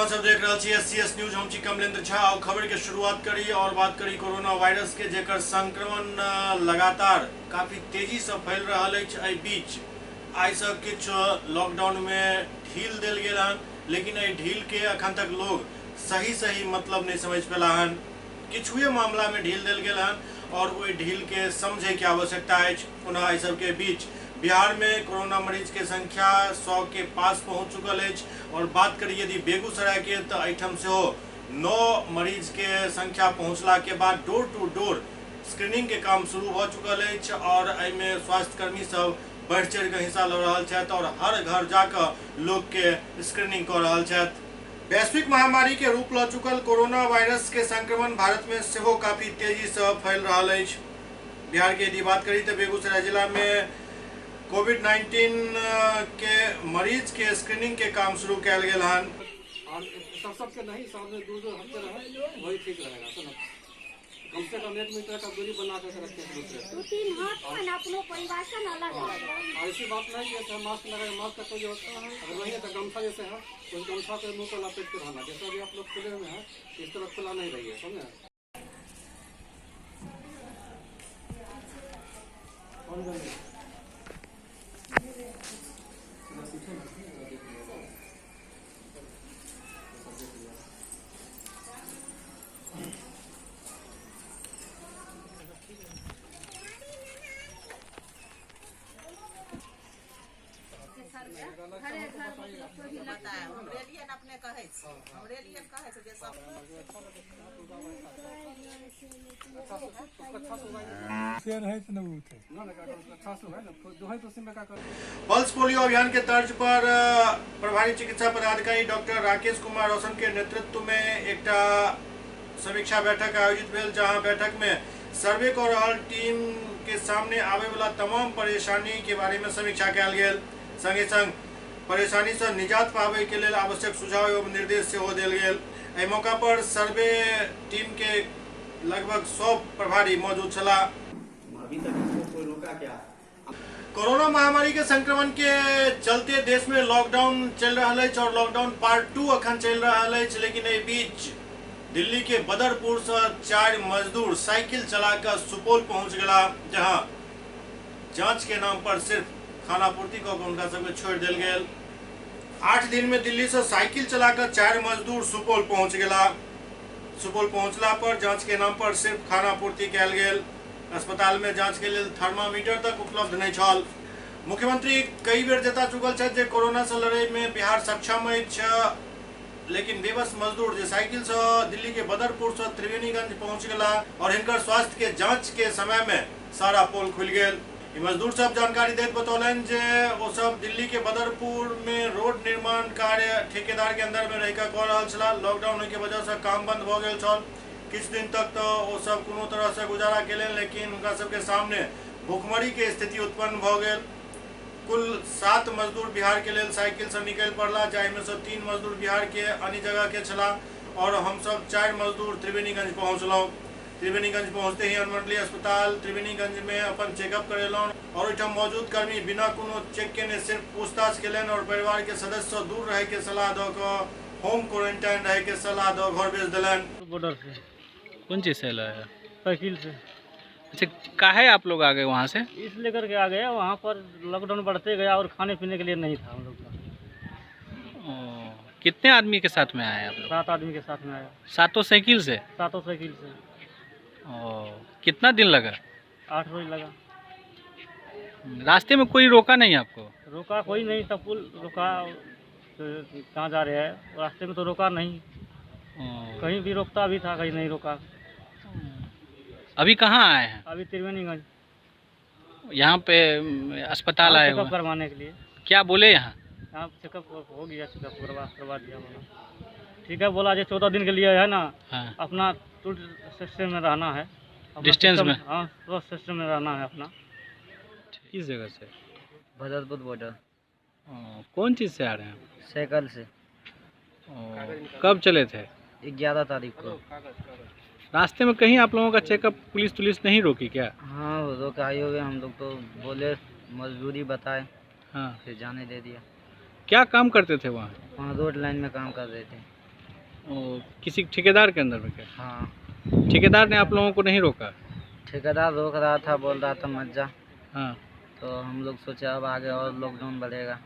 अहाँ सब देख रहल छी एससीएस न्यूज। हम छी कमलेंद्र झा। और खबर के शुरुआत करी और बात करी कोरोना वायरस के, जेकर संक्रमण लगातार काफी तेजी से फैल रहल अछि। एहि बीच आइ से किछु लॉकडाउन में ढील देल गेल हन, लेकिन एहि ढील के अखन तक लोग सही सही मतलब नहीं समझ पेला हन। किछुए मामला में ढील देल गेल हन और ओहि ढील के समझे के आवश्यकता अछि। पुनः एहि सबके बीच बिहार में कोरोना मरीज के संख्या 100 के पास पहुंच चुकल अछि। और बात करी यदि बेगूसराय के तो एहिठाम सेहो 9 मरीज के संख्या पहुंचला के बाद डोर टू डोर स्क्रीनिंग के काम शुरू हो चुकल अछि और एहिमे स्वास्थ्यकर्मी सब बढ़ि चढ़ि के हिस्सा लऽ रहल छथि और हर घर जाकर लोग के स्क्रीनिंग कऽ रहल छथि। वैश्विक महामारी के रूप लऽ चुकल कोरोना वायरस के संक्रमण भारत में सेहो काफी तेजी से फैल रहल अछि। बिहार के यदि बात करी तो बेगूसराय जिला में कोविड-19 के मरीज के स्क्रीनिंग के काम शुरू कयल गेल हन। और सब सबके नहीं, सामने दूर दूर हटते रहे वही ठीक रहेगा। सुनो, कम से कम 1 मीटर का दूरी बना कर रखें एक दूसरे से। 2-3 हाथ में अपनो परिवार से अलग अलग। और ऐसी बात नहीं है मास्क लगाए, मास्क का कोई जरूरत अगर नहीं है तो गमछा जैसे है उस गमछा के मुँह को लपेट के रहना। जैसा भी आप लोग खुले हुए हैं इस तरह खुला नहीं रही है, समझे? कौन जाने पल्स पोलियो अभियान के तर्ज पर प्रभारी चिकित्सा पदाधिकारी डॉक्टर राकेश कुमार रोशन के नेतृत्व में एकटा समीक्षा बैठक आयोजित भेल, जहां बैठक में सर्वे कऽ रहल टीम के सामने आवे वाला तमाम परेशानी के बारे में समीक्षा कयल गेल। संगे संग परेशानी से निजात पावे के लेल आवश्यक सुझाव एवं निर्देश सेहो देल गेल। एहि मौका पर सर्वे टीम के लगभग 100 प्रभारी मौजूद छलाह। अभी तक इसको कोई रोका क्या? कोरोना महामारी के संक्रमण के चलते देश में लॉकडाउन चल रहा है और लॉकडाउन पार्ट 2 अखन चल रहा है। लेकिन एहि बीच दिल्ली के बदरपुर से 4 मजदूर साइकिल चलाकर सुपौल पहुंच गया, जहां जांच के नाम पर सिर्फ खानापूर्ति कऽ के हुनका सबके छोड़ि देल गेल। 8 दिन में दिल्ली से साइकिल चलाकर 4 मजदूर सुपौल पहुंच गया। सुपौल पहुंचला पर जांच के नाम पर सिर्फ खानापूर्ति कयल गेल। अस्पताल में जांच के लेल थर्मामीटर तक उपलब्ध नहीं छल। मुख्यमंत्री कई बेर जता चुकल छथि जे कोरोना से लड़ाई में बिहार सक्षम अछि, लेकिन बेबस मजदूर जे साइकिल से दिल्ली के बदरपुर से त्रिवेणीगंज पहुंच गया और हिनकर स्वास्थ्य के जांच के समय में सारा पोल खुलि गेल। मजदूर सब जानकारी दैत बतौलनि जे ओ सब दिल्ली के बदरपुर में रोड निर्माण कार्य ठेकेदार के अंदर में रहि कऽ रहल छलाह। लॉकडाउन होय के वजह से काम बंद भऽ गेल छल। किछु दिन तक तो ओ सब कोनो तरह से गुजारा केलनि, लेकिन हुनका सबके सामने भुखमरी के स्थिति उत्पन्न भऽ गेल। कुल 7 मजदूर बिहार के लेल साइकिल से निकलि पड़ला, जाहिमे से 3 मजदूर बिहार के अन्य जगह के छलाह और हमसब 4 मजदूर त्रिवेणीगंज पहुँचलहुँ। त्रिवेणीगंज पहुँचते ही अनुमंडलीय अस्पताल त्रिवेणीगंज में अपन चेकअप करेलहुँ और ओहिठाम मौजूद कर्मी बिना कोनो चेक केने सिर्फ पूछताछ केलनि और परिवार के सदस्य से दूर रहे के सलाह दऽ कऽ होम क्वारंटाइन रहे के सलाह दऽ घर भेज देलनि। बॉर्डर से कौन चीज़ से लाया? साइकिल से। अच्छा, काहे आप लोग आ गए वहाँ से? इस लेकर के आ गए, वहाँ पर लॉकडाउन बढ़ते गया और खाने पीने के लिए नहीं था हम लोग का। कितने आदमी के साथ में आए आप लोग? 7 आदमी के साथ में आया। सातों साइकिल से? सातों साइकिल से। ओ, कितना दिन लगा? 8 रोज लगा। रास्ते में कोई रोका नहीं आपको? रोका कोई नहीं, सब कुल रोका। तो कहाँ जा रहे हैं रास्ते में तो रोका नहीं, कहीं भी रोकता भी था, कहीं नहीं रोका। अभी कहाँ आए हैं? अभी त्रिवेणीगंज। यहाँ पे अस्पताल आए चेकअप करवाने के लिए। क्या बोले यहाँ? यहाँ चेकअप हो गया, चेकअप करवा दिया। बोला ठीक है, बोला जो 14 दिन के लिए है ना। हाँ। अपना सिस्टम में रहना है, डिस्टेंस में। हाँ, सिस्टम में रहना है अपना। किस जगह से? भदरपुर बॉर्डर। कौन चीज़ से आ रहे हैं? साइकिल से। कब चले थे? 11 तारीख को। रास्ते में कहीं आप लोगों का चेकअप पुलिस तुलिस नहीं रोकी क्या? हाँ, रोका ही हो गया। हम लोग तो बोले मजबूरी बताए, हाँ, फिर जाने दे दिया। क्या काम करते थे वहाँ? वहाँ रोड लाइन में काम कर रहे थे। किसी ठेकेदार के अंदर में क्या? हाँ। ठेकेदार ने आप लोगों को नहीं रोका? ठेकेदार रोक रहा था, बोल रहा था मत जा। हाँ। तो हम लोग सोचे अब आगे और लॉकडाउन बढ़ेगा।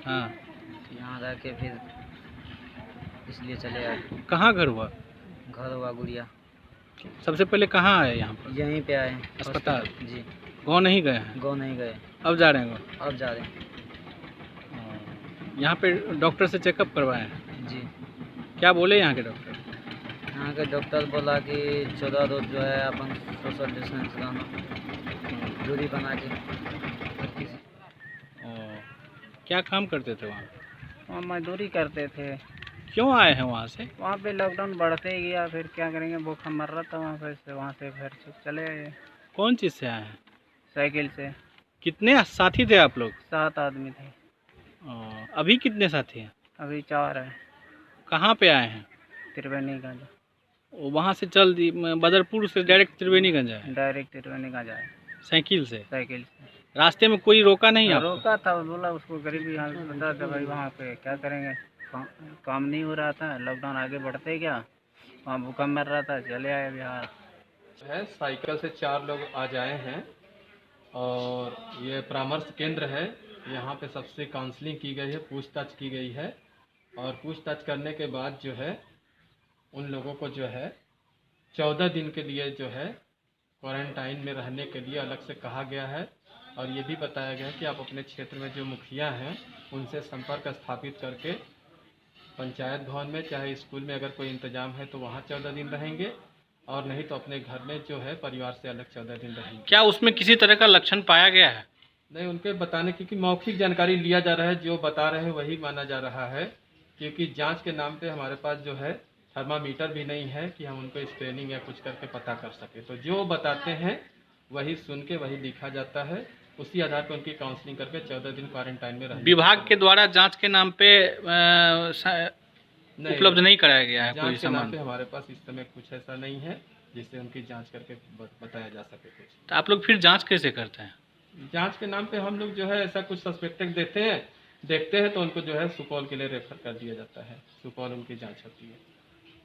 हाँ। तो यहाँ रह के फिर इसलिए चले आए। कहाँ घर हुआ? घर हुआ गुड़िया। सबसे पहले कहाँ आए यहाँ पर? यहीं पे आए अस्पताल। जी। गाँव नहीं गए हैं? गाँव नहीं गए। अब जा रहे हैं गाँव? अब जा रहे हैं। यहाँ पे डॉक्टर से चेकअप करवाए हैं? जी। क्या बोले यहाँ के डॉक्टर? यहाँ के डॉक्टर बोला कि 14 रोज जो है अपन सोशल डिस्टेंस रहना, दूरी बना के। क्या काम करते थे वहाँ? वहाँ मजदूरी करते थे। क्यों आए हैं वहाँ से? वहाँ पे लॉकडाउन बढ़ते ही गया, फिर क्या करेंगे, भूखा मर रहा था वहाँ पे से, वहाँ से फिर चले आए। कौन चीज़ से आए हैं? साइकिल से। कितने साथी थे आप लोग? 7 आदमी थे। अभी कितने साथी हैं? अभी 4 हैं। कहाँ पे आए हैं? त्रिवेणीगंज। वहाँ से चल दी, बदरपुर से डायरेक्ट त्रिवेणीगंज आए? डायरेक्ट त्रिवेणीगंज आए। साइकिल से? साइकिल से। रास्ते में कोई रोका नहीं आपको? रोका था, बोला उसको गरीबी यहाँ बता था भाई, वहाँ पे क्या करेंगे, काम नहीं हो रहा था, लॉकडाउन आगे बढ़ते क्या, वहाँ भूखा मर रहा था, चले आए बिहार। है साइकिल से 4 लोग आज आए हैं और ये परामर्श केंद्र है। यहाँ पे सबसे काउंसलिंग की गई है, पूछताछ की गई है और पूछताछ करने के बाद जो है उन लोगों को जो है 14 दिन के लिए जो है क्वारंटाइन में रहने के लिए अलग से कहा गया है और ये भी बताया गया है कि आप अपने क्षेत्र में जो मुखिया हैं उनसे संपर्क स्थापित करके पंचायत भवन में चाहे स्कूल में अगर कोई इंतजाम है तो वहाँ 14 दिन रहेंगे और नहीं तो अपने घर में जो है परिवार से अलग 14 दिन रहेंगे। क्या उसमें किसी तरह का लक्षण पाया गया है? नहीं, उनके बताने क्योंकि मौखिक जानकारी लिया जा रहा है, जो बता रहे हैं वही माना जा रहा है, क्योंकि जांच के नाम पे हमारे पास जो है थर्मामीटर भी नहीं है कि हम उनको स्क्रीनिंग या कुछ करके पता कर सके। तो जो बताते हैं वही सुन के वही लिखा जाता है, उसी आधार पर उनकी काउंसलिंग करके 14 दिन क्वारंटाइन में रहने। विभाग के द्वारा जांच के नाम पे उपलब्ध नहीं कराया गया है कोई जांच के नाम सामान? पे हमारे पास इस समय कुछ ऐसा नहीं है जिससे उनकी जांच करके बताया जा सके कुछ। तो आप लोग फिर जांच कैसे करते हैं? जांच के नाम पे हम लोग जो है ऐसा कुछ सस्पेक्टेड देते हैं, देखते हैं तो उनको जो है सुपौल के लिए रेफर कर दिया जाता है, सुपौल उनकी जांच होती है।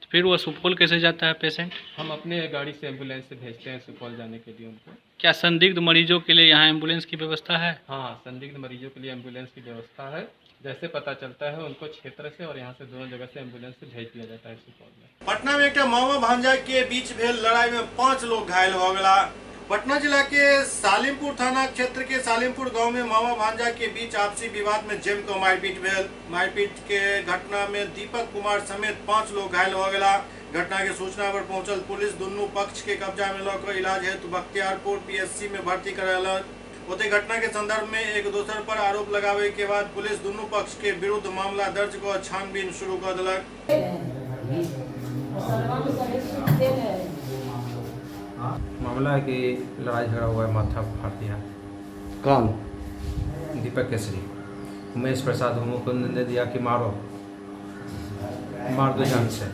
तो फिर वो सुपौल कैसे जाता है पेशेंट? हम अपने गाड़ी से एम्बुलेंस से भेजते हैं सुपौल जाने के लिए उनको। क्या संदिग्ध मरीजों के लिए यहाँ एम्बुलेंस की व्यवस्था है? हाँ, संदिग्ध मरीजों के लिए एम्बुलेंस की व्यवस्था है। जैसे पता चलता है उनको क्षेत्र से और यहाँ से दोनों जगह से एम्बुलेंस से भेज दिया जाता है सुपौल में। पटना में एक मामा भांजा के बीच भेल लड़ाई में 5 लोग घायल हो गया। पटना जिला के सालिमपुर थाना क्षेत्र के सालिमपुर गांव में मामा भांजा के बीच आपसी विवाद में जम को मारपीट भेल। मारपीट के घटना में दीपक कुमार समेत 5 लोग घायल हो गया। घटना के सूचना पर पहुंचल पुलिस दोनों पक्ष के कब्जा में लकर इलाज हेतु बख्तियारपुर पीएससी में भर्ती करायल। ओते घटना के संदर्भ में एक दोसर पर आरोप लगावे के बाद पुलिस दोनों पक्ष के विरुद्ध मामला दर्ज कर छानबीन शुरू कर दिलक। मामला है कि लड़ाई झगड़ा हुआ है, माथा फाड़ दिया। कौन? दीपक केसरी। उमेश प्रसाद को ने दिया कि मारो, मार दो जान से।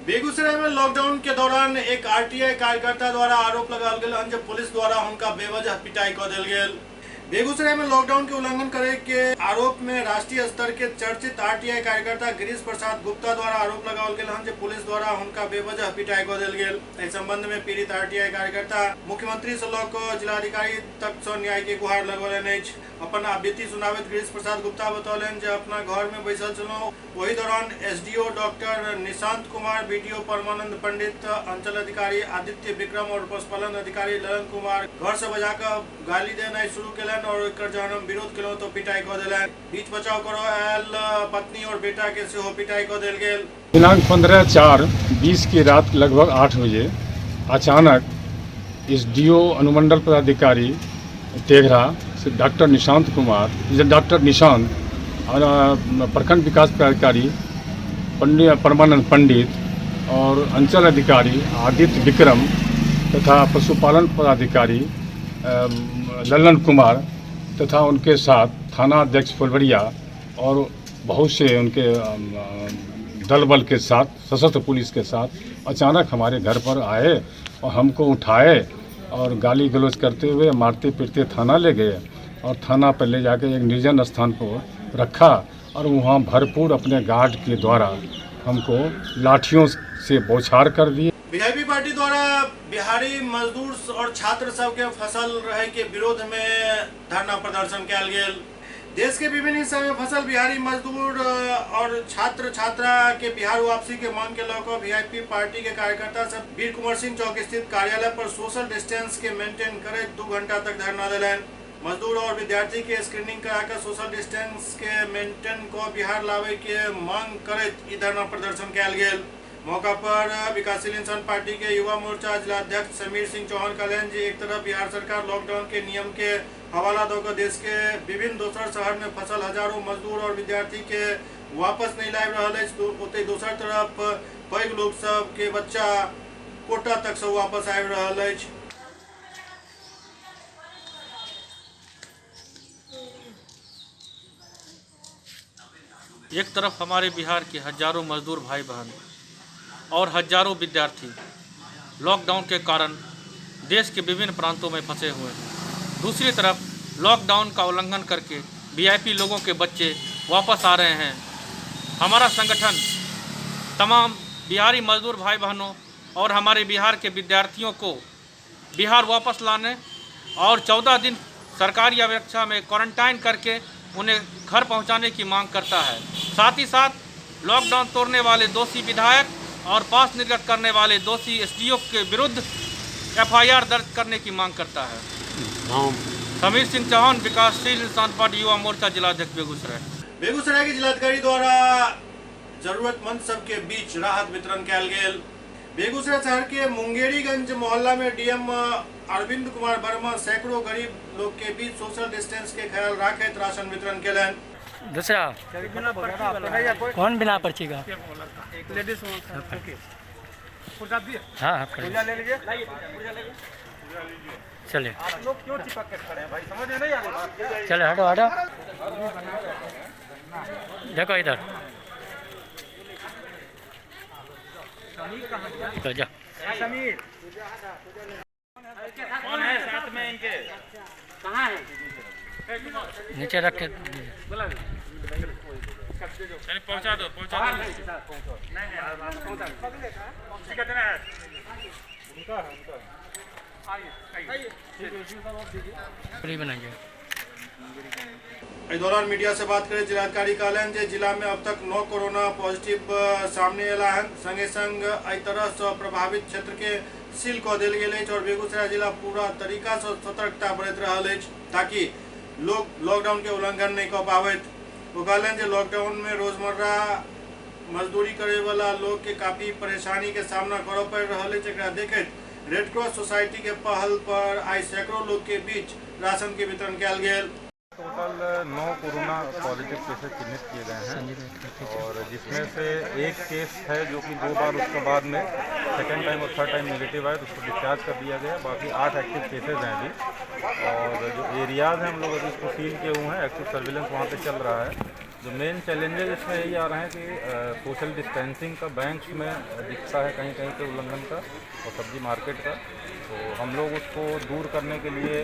बेगूसराय में लॉकडाउन के दौरान एक आरटीआई कार्यकर्ता द्वारा आरोप लगाल गेल हन जे पुलिस द्वारा हुनका बेवजह पिटाई क देल गेल। बेगूसराय में लॉकडाउन के उल्लंघन करे के आरोप में राष्ट्रीय स्तर के चर्चित आरटीआई कार्यकर्ता गिरीश प्रसाद गुप्ता द्वारा आरोप लगाओल गेल हन जे पुलिस द्वारा हुनका बेवजह पिटाई क देल गेल। एहि संबंध में पीड़ित आरटीआई कार्यकर्ता मुख्यमंत्री से लऽ कऽ जिलाधिकारी तक सँ न्याय के गुहार लगौलनि अछि। अपन आपबीती सुनाबैत गिरीश प्रसाद गुप्ता बतौलनि जे अपना घर में बैसल छलहुँ, ओहि दौरान SDO doctor Nishant Kumar, BDO Parmanand Pandit, अंचल अधिकारी आदित्य विक्रम और पशुपालन अधिकारी ललन कुमार घर से बजा कऽ गाली देनाइ शुरू केलनि और एकर जहन हम विरोध केलहुँ तो पिटाई कऽ देलनि। बीच बचाव करऽ आयल पत्नी और बेटा के सेहो पिटाई कऽ देल गेल। दिनांक 15/4/20 की रात लगभग 8 बजे अचानक एसडीओ अनुमंडल पदाधिकारी तेघरा से डॉक्टर निशांत कुमार, डॉक्टर निशांत और प्रखंड विकास पदाधिकारी परमानंद पंडित और अंचल अधिकारी आदित्य विक्रम तथा पशुपालन पदाधिकारी ललन कुमार तथा उनके साथ थाना अध्यक्ष फुलवरिया और बहुत से उनके दल बल के साथ सशस्त्र पुलिस के साथ अचानक हमारे घर पर आए और हमको उठाए और गाली गलौज करते हुए मारते पीटते थाना ले गए और थाना पर ले जाके एक निर्जन स्थान पर रखा और वहाँ भरपूर अपने गार्ड के द्वारा हमको लाठियों से बौछार कर दिए। वीआईपी पार्टी द्वारा बिहारी मजदूर और छात्र सब के फसल रहे के विरोध में धरना प्रदर्शन कयल गेल। देश के विभिन्न हिस्सा में फसल बिहारी मजदूर और छात्र छात्रा के बिहार वापसी के मांग के लऽ वीआईपी पार्टी के कार्यकर्ता सब वीर कुंवर सिंह चौक स्थित कार्यालय पर सोशल डिस्टेंस के मेंटेन करैत 2 घंटा तक धरना देलनि। मजदूर और विद्यार्थी के स्क्रीनिंग कराकर सोशल डिस्टेंस के मेंटेन को बिहार लावे के मांग करैत ई धरना प्रदर्शन कयल गेल। मौका पर विकासशील इंसान पार्टी के युवा मोर्चा जिलाध्यक्ष समीर सिंह चौहान कहलनि जे एक तरफ बिहार सरकार लॉकडाउन के नियम के हवाला दऽ कऽ देश के विभिन्न दोसर शहर में फसल हजारों मजदूर और विद्यार्थी के वापस नहीं लाबि रहल अछि, ओतहि दोसर तरफ पैघ लोक सब के बच्चा कोटा तक से वापस आबि रहल अछि। एक तरफ हमारे बिहार के हजारों मजदूर भाई बहन और हजारों विद्यार्थी लॉकडाउन के कारण देश के विभिन्न प्रांतों में फंसे हुए हैं, दूसरी तरफ लॉकडाउन का उल्लंघन करके वीआईपी लोगों के बच्चे वापस आ रहे हैं। हमारा संगठन तमाम बिहारी मजदूर भाई बहनों और हमारे बिहार के विद्यार्थियों को बिहार वापस लाने और 14 दिन सरकारी अव्यवस्था में क्वारंटाइन करके उन्हें घर पहुंचाने की मांग करता है। साथ ही साथ लॉकडाउन तोड़ने वाले दोषी विधायक और पास निर्गत करने वाले दोषी एसडीओ के विरुद्ध एफआईआर दर्ज करने की मांग करता है। समीर सिंह चौहान, विकासशील इंसान पार्टी युवा मोर्चा जिलाध्यक्ष बेगूसराय। बेगूसराय के जिलाधिकारी द्वारा जरूरतमंद सबके बीच राहत वितरण कयल गेल। बेगूसराय शहर के मुंगेरीगंज मोहल्ला में डीएम अरविंद कुमार वर्मा सैकड़ों गरीब लोग के बीच सोशल डिस्टेंस के ख्याल राखैत राशन वितरण केलनि। दूसरा कौन बिना पर्ची का? हाँ चले चले, हटो हटो, देखो इधर तो जा। कौन है साथ में इनके? कहाँ है? नीचे रख के पहुँचा दो, पहुँचा दो। बनाइए। एहि दौरान मीडिया से बात करें जिलाधिकारी कहलनि जे जिला में अब तक 9 कोरोना पॉजिटिव सामने अयला हन, संगे संग एहि तरह से प्रभावित क्षेत्र के सील कऽ देल गेल अछि और बेगूसराय जिला पूरा तरीका से सतर्कता बरत रहल अछि ताकि लोग लॉकडाउन के उल्लंघन नहीं कऽ पाबैत। ओ कहलनि जे लॉकडाउन में रोजमर्रा मजदूरी करे वाला लोग के काफी परेशानी के सामना करऽ पड़ि रहल अछि। एकरा देखैत रेड क्रॉस सोसाइटी के पहल पर आइ सैकड़ों लोग के बीच राशन के वितरण कयल गेल। टोटल 9 कोरोना पॉजिटिव केसेस चिन्हित किए गए हैं और जिसमें से एक केस है जो कि 2 बार उसके बाद में सेकेंड टाइम और थर्ड टाइम नेगेटिव आए तो उसको डिस्चार्ज कर दिया गया। बाकी 8 एक्टिव केसेज हैं अभी और जो एरियाज़ हैं हम लोग अभी उसको सील किए हुए हैं, एक्टिव सर्विलेंस वहाँ पे चल रहा है। जो मेन चैलेंजेज इसमें यही आ रहे हैं कि सोशल डिस्टेंसिंग का बैंक्स में दिखता है कहीं कहीं पे उल्लंघन का और सब्जी मार्केट का, तो हम लोग उसको दूर करने के लिए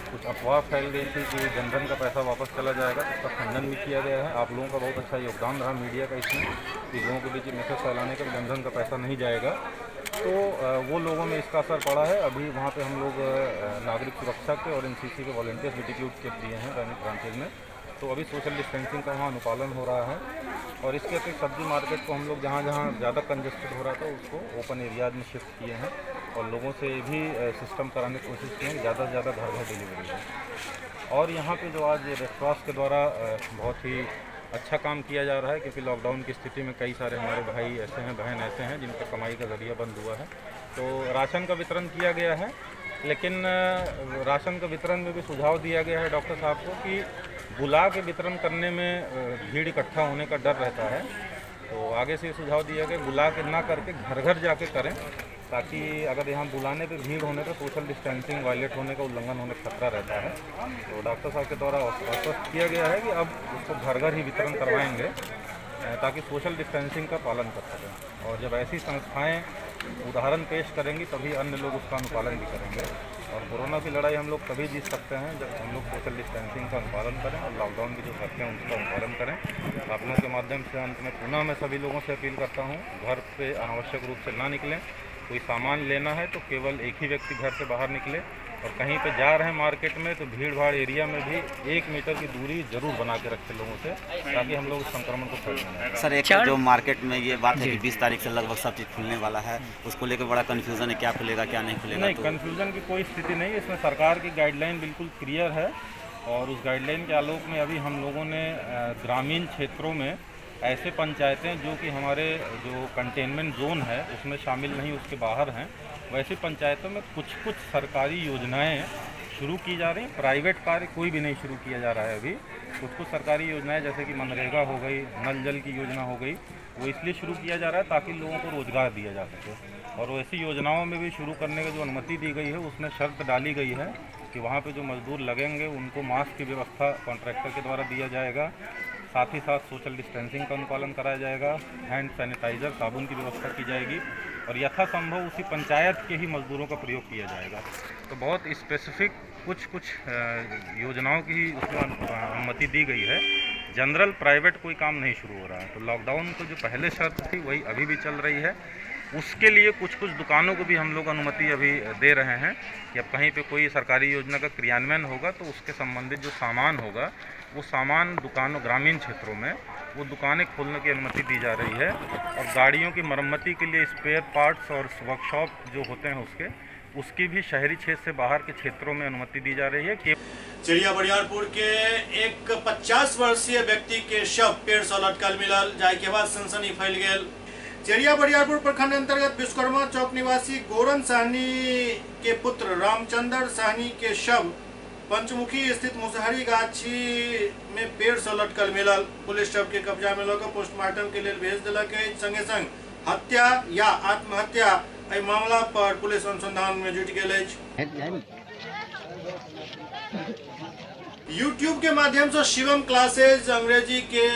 कुछ अफवाह फैल गई थी कि जनधन का पैसा वापस चला जाएगा, उसका खंडन भी किया गया है। आप लोगों का बहुत अच्छा योगदान रहा मीडिया का इसमें कि लोगों के बीच मैसेज फैलाने का जनधन का पैसा नहीं जाएगा, तो वो लोगों में इसका असर पड़ा है। अभी वहाँ पे हम लोग नागरिक सुरक्षा के और एनसीसी के वॉलंटियर्स भी डिप्यूट कर दिए हैं दैनिक ब्रांचेज में, तो अभी सोशल डिस्टेंसिंग का वहाँ अनुपालन हो रहा है। और इसके अतिरिक्त सब्जी मार्केट को हम लोग जहाँ जहाँ ज़्यादा कंजेस्टेड हो रहा था उसको ओपन एरियाज में शिफ्ट किए हैं और लोगों से भी सिस्टम कराने की कोशिश की है ज़्यादा से ज़्यादा घर घर डिलीवरी हो। और यहाँ पे जो आज रेड क्रॉस के द्वारा बहुत ही अच्छा काम किया जा रहा है क्योंकि लॉकडाउन की स्थिति में कई सारे हमारे भाई ऐसे हैं, बहन ऐसे हैं जिनका कमाई का ज़रिया बंद हुआ है, तो राशन का वितरण किया गया है। लेकिन राशन का वितरण में भी सुझाव दिया गया है डॉक्टर साहब को कि बुला के वितरण करने में भीड़ इकट्ठा होने का डर रहता है, तो आगे से ये सुझाव दिया गया बुला के ना करके घर घर जाके करें ताकि अगर यहाँ बुलाने पे भीड़ होने पर सोशल डिस्टेंसिंग वायलेट होने का उल्लंघन होने का खतरा रहता है। तो डॉक्टर साहब के द्वारा आश्वस्त किया गया है कि अब उसको घर घर ही वितरण करवाएंगे ताकि सोशल डिस्टेंसिंग का पालन कर सकें और जब ऐसी संस्थाएँ उदाहरण पेश करेंगी तभी अन्य लोग उसका अनुपालन भी करेंगे। और कोरोना की लड़ाई हम लोग तभी जीत सकते हैं जब हम लोग सोशल डिस्टेंसिंग का अनुपालन करें और लॉकडाउन की जो शर्तें हैं उसका अनुपालन करें। आप लोगों के माध्यम से अंत में पुनः मैं सभी लोगों से अपील करता हूँ, घर पे अनावश्यक रूप से ना निकलें। कोई सामान लेना है तो केवल एक ही व्यक्ति घर से बाहर निकले, और कहीं पे जा रहे हैं मार्केट में तो भीड़ भाड़ एरिया में भी 1 मीटर की दूरी जरूर बना के रखें लोगों से, ताकि हम लोग संक्रमण को फैलने। सर, एक जो मार्केट में ये बात है कि 20 तारीख से लगभग सब चीज़ खुलने वाला है, उसको लेकर बड़ा कन्फ्यूज़न है, क्या खुलेगा क्या नहीं खुलेगा? नहीं, कन्फ्यूज़न की कोई स्थिति नहीं है। इसमें सरकार की गाइडलाइन बिल्कुल क्लियर है और उस गाइडलाइन के आलोक में अभी हम लोगों ने ग्रामीण क्षेत्रों में ऐसे पंचायतें जो कि हमारे जो कंटेनमेंट जोन है उसमें शामिल नहीं, उसके बाहर हैं, वैसी पंचायतों में कुछ कुछ सरकारी योजनाएं शुरू की जा रही हैं। प्राइवेट कार्य कोई भी नहीं शुरू किया जा रहा है अभी। कुछ कुछ सरकारी योजनाएं जैसे कि मनरेगा हो गई, नल जल की योजना हो गई, वो इसलिए शुरू किया जा रहा है ताकि लोगों को रोज़गार दिया जा सके। और वैसी योजनाओं में भी शुरू करने की जो अनुमति दी गई है उसमें शर्त डाली गई है कि वहाँ पर जो मजदूर लगेंगे उनको मास्क की व्यवस्था कॉन्ट्रैक्टर के द्वारा दिया जाएगा, साथ ही साथ सोशल डिस्टेंसिंग का अनुपालन कराया जाएगा, हैंड सैनिटाइज़र, साबुन की व्यवस्था की जाएगी और यथासंभव उसी पंचायत के ही मजदूरों का प्रयोग किया जाएगा। तो बहुत स्पेसिफिक कुछ कुछ योजनाओं की उसमें अनुमति दी गई है। जनरल प्राइवेट कोई काम नहीं शुरू हो रहा है। तो लॉकडाउन को जो पहले शर्त थी वही अभी भी चल रही है। उसके लिए कुछ कुछ दुकानों को भी हम लोग अनुमति अभी दे रहे हैं कि अब कहीं पे कोई सरकारी योजना का क्रियान्वयन होगा तो उसके संबंधित जो सामान होगा वो सामान दुकानों, ग्रामीण क्षेत्रों में वो दुकानें खोलने की अनुमति दी जा रही है। और गाड़ियों की मरम्मती के लिए स्पेयर पार्ट्स और वर्कशॉप जो होते हैं उसके उसकी भी शहरी क्षेत्र से बाहर के क्षेत्रों में अनुमति दी जा रही है। कि चिड़िया बरियारपुर के एक 50 वर्षीय व्यक्ति के शव पेड़ से लटकल मिलल, जाय के बाद सनसनी फैल गेल। चेरिया बरियारपुर प्रखंड अंतर्गत विश्वकर्मा चौक निवासी गोरन सहनी के पुत्र रामचंद्र सहनी के शव पंचमुखी स्थित मुसहरी गाछी में पेड़ से लटकल मिलल। पुलिस शव के कब्जा में लऽ पोस्टमार्टम के लिए भेज देलक अछि। संगे संग हत्या या आत्महत्या एहि मामला पर पुलिस अनुसंधान में जुटि गेल अछि। यूट्यूब के माध्यम से शिवम क्लासेज अंग्रेजी के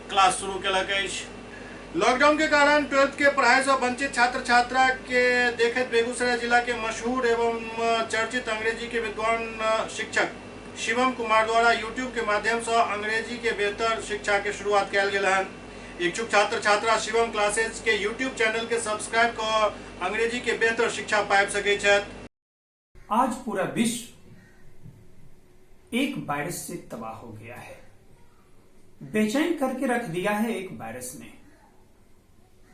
क्लास शुरू केलक अछि। लॉकडाउन के कारण 12th के पढ़ाई से वंचित छात्र छात्रा के देखत बेगूसराय जिला के मशहूर एवं चर्चित अंग्रेजी के विद्वान शिक्षक शिवम कुमार द्वारा यूट्यूब के माध्यम से अंग्रेजी के बेहतर शिक्षा के शुरुआत कयल गेल हन। इच्छुक छात्र छात्रा शिवम क्लासेज के यूट्यूब चैनल के सब्सक्राइब कर अंग्रेजी के बेहतर शिक्षा पाबि सकै छथि। आज पूरा विश्व एक वायरस से तबाह हो गया है, बेचैन करके रख दिया है एक वायरस ने,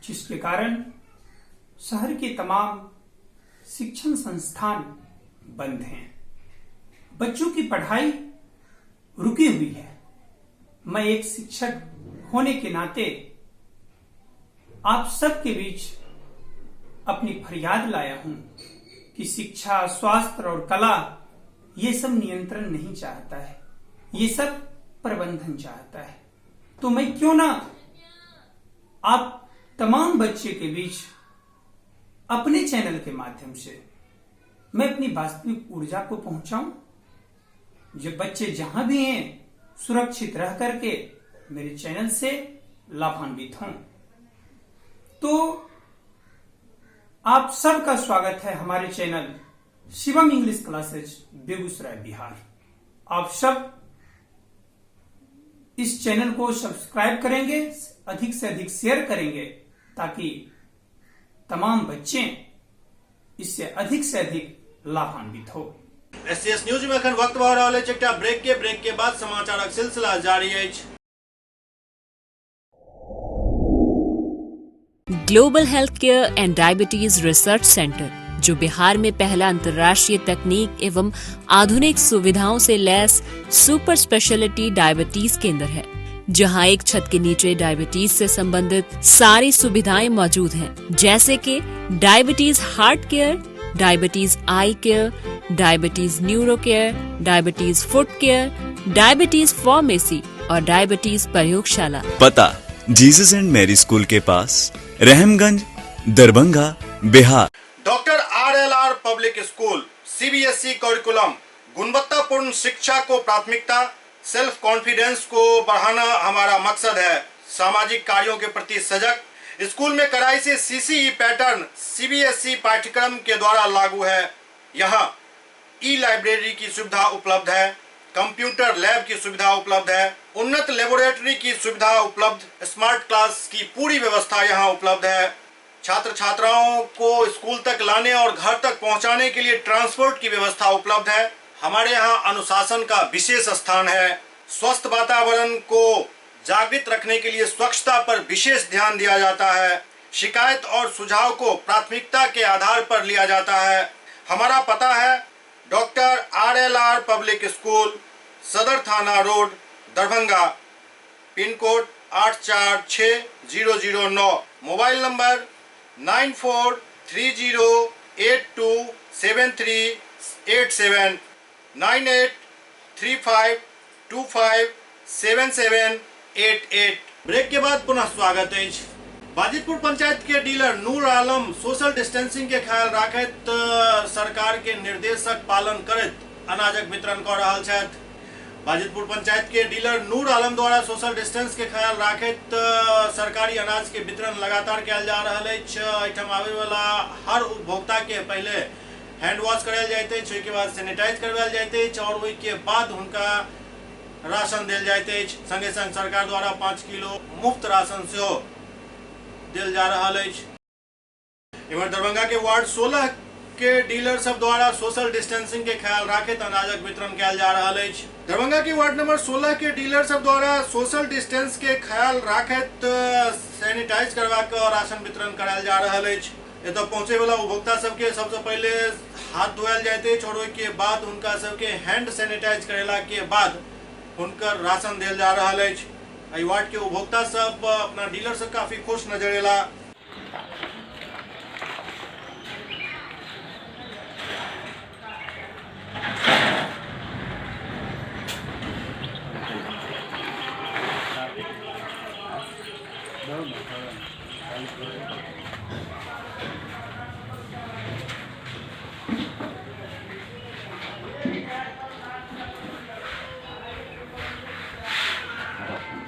जिसके कारण शहर के तमाम शिक्षण संस्थान बंद हैं, बच्चों की पढ़ाई रुकी हुई है। मैं एक शिक्षक होने के नाते आप सबके बीच अपनी फरियाद लाया हूं कि शिक्षा, स्वास्थ्य और कला ये सब नियंत्रण नहीं चाहता है, ये सब प्रबंधन चाहता है। तो मैं क्यों ना आप तमाम बच्चे के बीच अपने चैनल के माध्यम से मैं अपनी वास्तविक ऊर्जा को पहुंचाऊं। जो बच्चे जहां भी हैं सुरक्षित रह करके मेरे चैनल से लाभान्वित हों। तो आप सबका स्वागत है हमारे channel Shivam English classes Begusarai Bihar. आप सब इस चैनल को सब्सक्राइब करेंगे, अधिक से अधिक शेयर करेंगे ताकि तमाम बच्चे इससे अधिक लाभान्वित हो। एससीएस न्यूज में अखन वक्त भऽ रहल अछि एकटा ब्रेक के बाद समाचारक सिलसिला जारी अछि। Global health care and diabetes research centre, जो बिहार में पहला अंतर्राष्ट्रीय तकनीक एवं आधुनिक सुविधाओं से लैस सुपर स्पेशलिटी डायबिटीज केंद्र है, जहां एक छत के नीचे डायबिटीज से संबंधित सारी सुविधाएं मौजूद हैं, जैसे कि diabetes heart care, diabetes eye care, diabetes neuro care, diabetes foot care, diabetes pharmacy और डायबिटीज प्रयोगशाला। पता जीसस एंड मैरी स्कूल के पास, Rahamganj, Darbhanga, Bihar. Doctor RLR public school, CBSE curriculum, गुणवत्तापूर्ण शिक्षा को प्राथमिकता, सेल्फ कॉन्फिडेंस को बढ़ाना हमारा मकसद है। सामाजिक कार्यों के प्रति सजग, स्कूल में कड़ाई से सीसीई पैटर्न सीबीएसई पाठ्यक्रम के द्वारा लागू है। यहाँ ई लाइब्रेरी की सुविधा उपलब्ध है, कंप्यूटर लैब की सुविधा उपलब्ध है, उन्नत लेबोरेटरी की सुविधा उपलब्ध, स्मार्ट क्लास की पूरी व्यवस्था यहाँ उपलब्ध है। छात्र छात्राओं को स्कूल तक लाने और घर तक पहुँचाने के लिए ट्रांसपोर्ट की व्यवस्था उपलब्ध है। हमारे यहाँ अनुशासन का विशेष स्थान है। स्वस्थ वातावरण को जागृत रखने के लिए स्वच्छता पर विशेष ध्यान दिया जाता है। शिकायत और सुझाव को प्राथमिकता के आधार पर लिया जाता है। हमारा पता है doctor RLR public school, Sadar थाना road, Darbhanga, pin code 846009, mobile number 9430827387, 9835257788। Break के बाद पुनः स्वागत है। बाजितपुर पंचायत के dealer Noor Alam social distancing के ख्याल राखैत सरकार के निर्देशक पालन करैत अनाजक वितरण कर रहल छथि। बाजितपुर पंचायत के डीलर नूर आलम द्वारा सोशल डिस्टेंस के ख्याल राखैत सरकारी अनाज के वितरण लगातार कयल जा रहल अछि। एहिठाम आबे वाला हर उपभोक्ता के पहले हैंड वॉश करायल जाइत अछि, ओहिके बाद सैनिटाइज करवायल जाइत अछि और ओहिके बाद हुनका राशन देल जाइत अछि। संगे संग सरकार द्वारा 5 किलो मुफ्त राशन सेहो देल जा रहल अछि। इम्हर दरभंगा के वार्ड 16 के डीलर सब द्वारा सोशल डिस्टेंसिंग के ख्याल राखैत अनाजक वितरण कयल जा रहल अछि। दरभंगा के वार्ड नंबर 16 के डीलर सब द्वारा सोशल डिस्टेंस के ख्याल राखैत सैनिटाइज करवा के राशन वितरण करायल जा रहल अछि। एतऽ पहुँचे वाला उपभोक्ता सबके सबसे पहले हाथ धोयल जाइत अछि और ओहिके बाद हुनका सबके हैंड सैनिटाइज करेला के बाद हुनकर राशन देल जा रहल अछि। एहि वार्ड के उपभोक्ता सब अपना डीलर से काफी खुश नजर एला।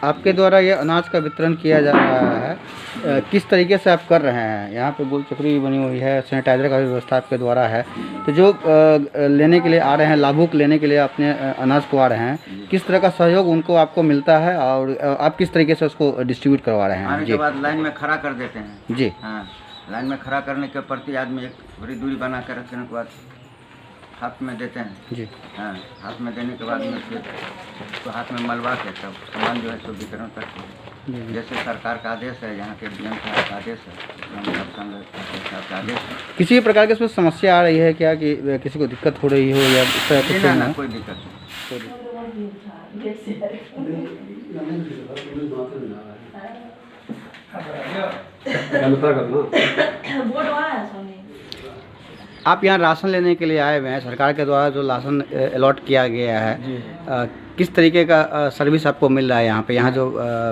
आपके द्वारा ये अनाज का वितरण किया जा रहा है, किस तरीके से आप कर रहे हैं? यहाँ पे गोल चक्री भी बनी हुई है, सैनिटाइज़र का भी व्यवस्था आपके द्वारा है, तो जो लेने के लिए आ रहे हैं, लाभुक लेने के लिए अपने अनाज को आ रहे हैं, किस तरह का सहयोग उनको आपको मिलता है और आप किस तरीके से उसको डिस्ट्रीब्यूट करवा रहे हैं? आने के बाद लाइन में खड़ा कर देते हैं जी। हाँ, लाइन में खड़ा करने के प्रति आदमी एक बड़ी दूरी बना कर रखने के बाद हाथ में देते हैं जी। हाँ, हाथ में देने के बाद में फिर तो हाथ में मलवा के तब सामान जो है सो वितरण करते हैं। जैसे सरकार का आदेश है, यहाँ के डीएम साहब का आदेश है, साहब का आदेश है। किसी भी प्रकार की इसमें समस्या आ रही है क्या कि किसी को दिक्कत हो रही हो या इस तरह कुछ? ना, कोई दिक्कत नहीं। आप यहाँ राशन लेने के लिए आए हुए हैं, सरकार के द्वारा जो राशन अलॉट किया गया है, किस तरीके का सर्विस आपको मिल रहा है यहाँ पे? यहाँ जो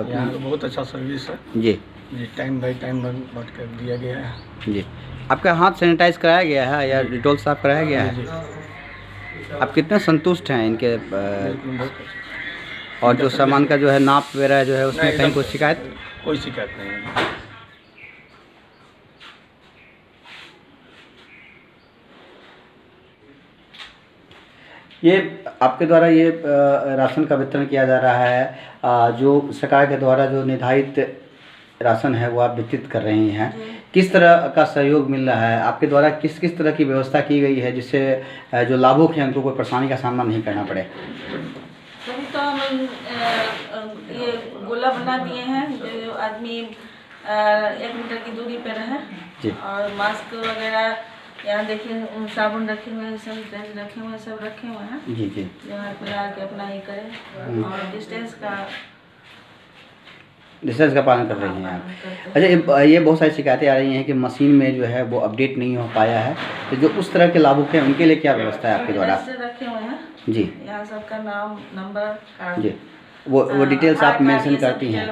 यहाँ तो बहुत अच्छा सर्विस है जी जी, टाइम बाई टाइम बांट कर दिया गया है जी। आपका हाथ सैनिटाइज कराया गया है या डिटॉल साफ कराया गया है? आप कितने संतुष्ट हैं इनके? और जो सामान का जो है नाप वगैरह जो है उसमें कहीं कोई शिकायत? कोई शिकायत नहीं है। ये आपके द्वारा ये राशन का वितरण किया जा रहा है, जो सरकार के द्वारा जो निर्धारित राशन है वो आप वितरित कर रही हैं, किस तरह का सहयोग मिल रहा है आपके द्वारा? किस किस तरह की व्यवस्था की गई है जिससे जो लाभुक हैं उनको कोई परेशानी का सामना नहीं करना पड़े? अभी तो हम ये गोला बना दिए हैं जो आदमी 1 मीटर की दूरी पर रहे जी, और मास्क वगैरह यहाँ देखिए साबुन रखे हुए हैं, सैनिटाइजर रखे हुए हैं, सब रखे हुए हैं जी जी। यहाँ पे आके अपना ही करें और डिस्टेंस का पालन कर रही हैं आप। अच्छा, ये बहुत सारी शिकायतें आ रही हैं कि मशीन में जो है वो अपडेट नहीं हो पाया है, तो जो उस तरह के लाभुक हैं उनके लिए क्या व्यवस्था है आपके द्वारा? रखे हुए हैं जी, यहाँ सबका नाम, नंबर, कार्ड जी, वो डिटेल्स आप मेंशन करती हैं?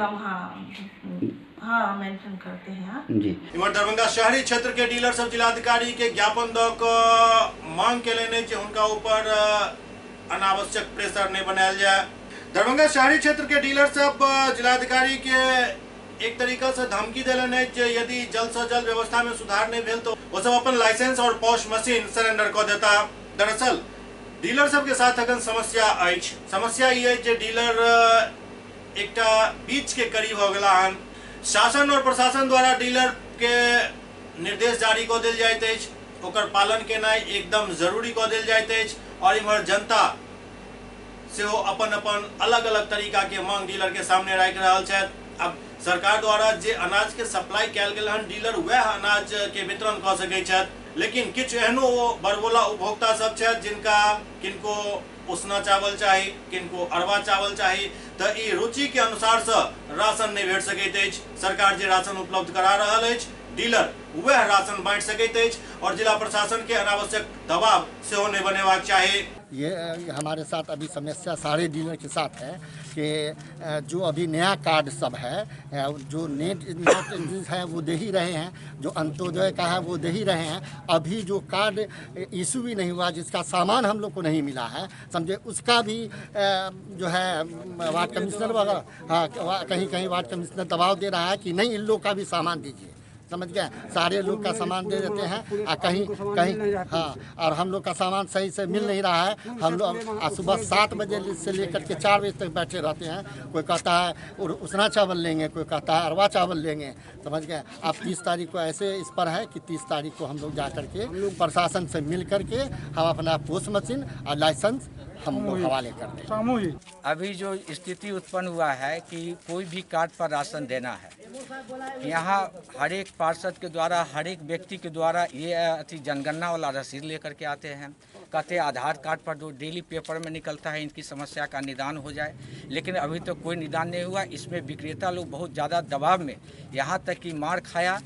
हाँ, मेंशन करते हैं जी। इम्हर दरभंगा शहरी क्षेत्र के डीलर सब जिलाधिकारी के ज्ञापन the क मांग केलनि जे हुनका ऊपर अनावश्यक प्रेशर नहीं बनायल जाए। दरभंगा शहरी क्षेत्र के डीलर सब जिलाधिकारी के एक तरीका से धमकी देलनि जे यदि जल्द से जल्द व्यवस्था में सुधार नहीं भेल तो वो सब अपन लाइसेंस और पॉश मशीन सरेंडर कर देता। दरअसल डीलर सबके साथ अखन समस्या अछि। समस्या ई अछि जे डीलर एकटा बीच के करीब हो गेला हन। शासन और प्रशासन द्वारा डीलर के निर्देश जारी कऽ देल जाइत अछि, ओकर पालन केनाइ एकदम जरूरी कऽ देल जाइत अछि और इम्हर जनता सेहो अपन अपन अलग अलग तरीका के मांग डीलर के सामने राखि रहल छथि। अब सरकार द्वारा जे अनाज के सप्लाई कयल गेल हन डीलर वएह अनाज के वितरण कऽ सकैत छथि, लेकिन किछु एहनो बड़बोला उपभोक्ता सब छथि जिनका किनको उसना चावल चाही, किनको अरवा चावल चाही, तऽ ई रुचि के अनुसार से राशन नहीं भेट सकैत अछि। सरकार जे राशन उपलब्ध करा रहल अछि डीलर वएह राशन बांटि सकैत अछि और जिला प्रशासन के अनावश्यक दबाव सेहो नहीं बनेबाक चाही। ये हमारे साथ अभी समस्या सारे डीलर के साथ है कि जो अभी नया कार्ड सब है, जो नेट है वो दे ही रहे हैं, जो अंत्योदय का है वो दे ही रहे हैं। अभी जो कार्ड इशू भी नहीं हुआ, जिसका सामान हम लोग को नहीं मिला है समझे, उसका भी जो है वार्ड कमिश्नर वगैरह, हाँ कहीं कहीं वार्ड कमिश्नर दबाव दे रहा है कि नहीं इन लोग का भी सामान दीजिए, समझ गए। सारे लोग का सामान दे देते हैं और कहीं कहीं हाँ, और हम लोग का सामान सही से मिल नहीं रहा है। हम लोग सुबह 7 बजे से लेकर के 4 बजे तक बैठे रहते हैं। कोई कहता है और उसना चावल लेंगे, कोई कहता है अरवा चावल लेंगे, समझ गए। अब 30 तारीख को ऐसे इस पर है कि 30 तारीख को हम लोग जा कर के प्रशासन से मिल करके हम अपना पोस्ट मशीन और लाइसेंस हम लोग हवाले कर दें। अभी जो स्थिति उत्पन्न हुआ है कि कोई भी कार्ड पर राशन देना है, यहाँ हर एक पार्षद के द्वारा, हर एक व्यक्ति के द्वारा ये अति जनगणना वाला रसीद लेकर के आते हैं, कहते हैं आधार कार्ड पर जो डेली पेपर में निकलता है इनकी समस्या का निदान हो जाए, लेकिन अभी तक तो कोई निदान नहीं हुआ। इसमें विक्रेता लोग बहुत ज़्यादा दबाव में, यहाँ तक कि मार खाया,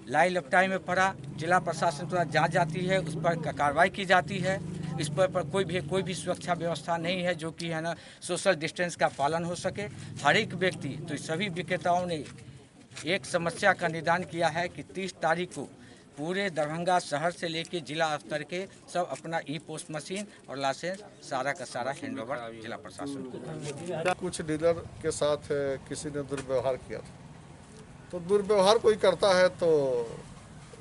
लाई लपटाई में पड़ा। जिला प्रशासन द्वारा जाँच जाती है, उस पर कार्रवाई की जाती है। इस पर कोई भी सुरक्षा व्यवस्था नहीं है जो कि है ना सोशल डिस्टेंस का पालन हो सके। हर एक व्यक्ति, तो सभी विक्रेताओं ने एक समस्या का निदान किया है कि 30 तारीख को पूरे दरभंगा शहर से लेके जिला स्तर के सब अपना ई पोस्ट मशीन और लाइसेंस सारा का सारा हैंडओवर जिला प्रशासन को। कुछ डीलर के साथ किसी ने दुर्व्यवहार किया था, तो दुर्व्यवहार कोई करता है तो